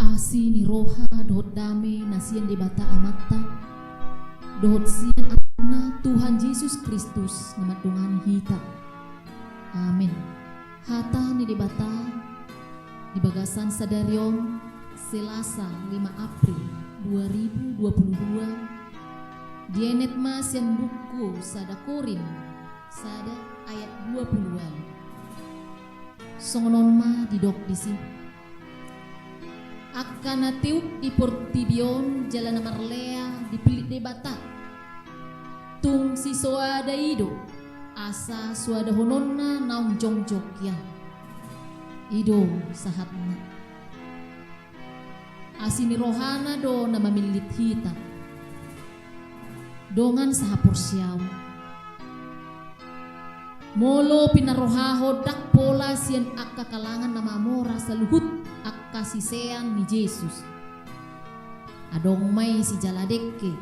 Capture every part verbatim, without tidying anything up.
Asi ni roha dohot dame na sian Debata Amanta, dohot sian Anakna Tuhan Jesus Kristus na mandongani hita. Amen. Hata ni Debata di bagasan sadari on, Selasa lima April dua ribu dua puluh dua, dienet ma sian buku sada Korint sada ayat dua puluh ualu. Songon on ma didok disi: Angka na teup di portibi on jala na marlea dipillit Debata, tung sisoada i do, asa soadahononna naung jongjong hian. I do sahatna. Asi ni rohana do na mamillit hita. Dongan sahaporseaon, molo pinarrohahon ndang pola sian angka kalangan na mamora saluhut angka sisean ni Jesus. Adong ma i sijala dengke,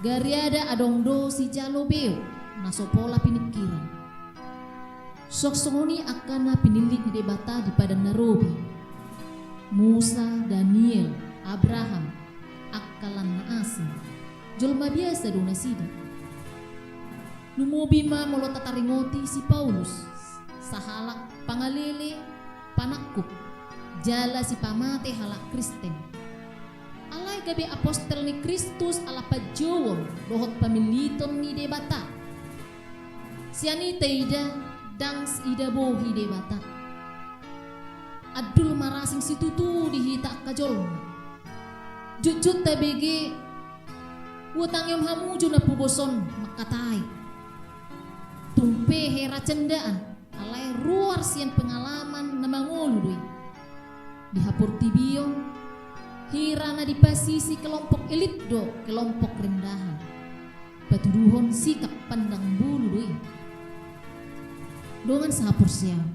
gariada adong do sijalo beo na so pola piningkiran. Songon i angka na pinillit ni Debata di Padan na Robi: Musa, Daniel, Abraham, angka lan na asing. Jolma biasa do nasida. Lumobi ma molo tataringoti si Paulus, sahalak pangalele, panangkup, jala sipamate halak Kristen. Alai gabe apostel ni Kristus ala panjouon dohot pamilliton ni Debata. Sian i taida ndang siidabohi Debata. Andul marasing situtu di hita angka jolma. Jotjot tabege, huhatangihon hamu jo na pogos on mangkatai. Tung pe hera candaan, alai ruar sian pengalaman na mangolu do i. Di haportibion, hira na dipasisi kelompok elit do kelompok rendahan. Patuduhon sikap pandang bulu do i. Dongan sahaporseaon,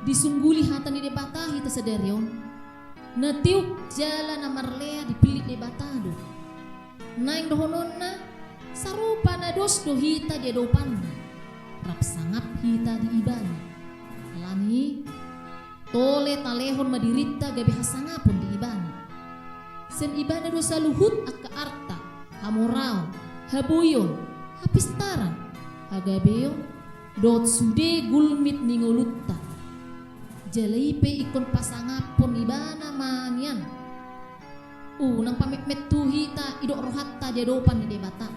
disungguli hata ni Debata hita sadari on, na teup jala na marlea dipillit Debata do. Naeng dohononna, sarupa na dos do hita di adopanna, rap sangap hita di Ibana. Alani i, tole talehon ma dirinta gabe hasangapon di Ibana. Sian Ibana do saluhut angka arta, hamoraon, haboion, hapistaran, hagabeon, dohot sude gulmit ni ngolunta. Jala i pe ingkon pasangaphon Ibana ma nian. Unang pametmet tu hita idok rohanta di adopan ni Debata.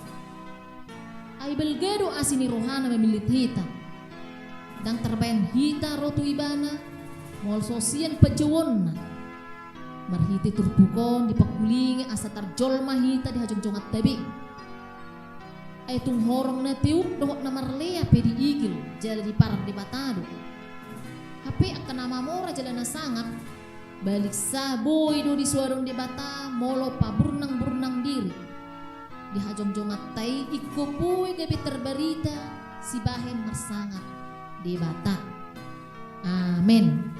Ai balga do asi ni rohana mamillit hita. Ndang tarbaen hita ro tu Ibana, molo so sian panjouonna. Marhite turpuk on dipangkulingi asa tarjolma hita di hajongjonganta be. Ai tung horong na teup dohot na marlea pe diigil jala diparar Debata do. Hape angka na mamora jala na sangap, baliksa boi do disoadahon Debata molo paburnang-burnang diri. Di hajongjonganta i ingkon boi gabe tarbarita sibahen marsangap Debata. Amen.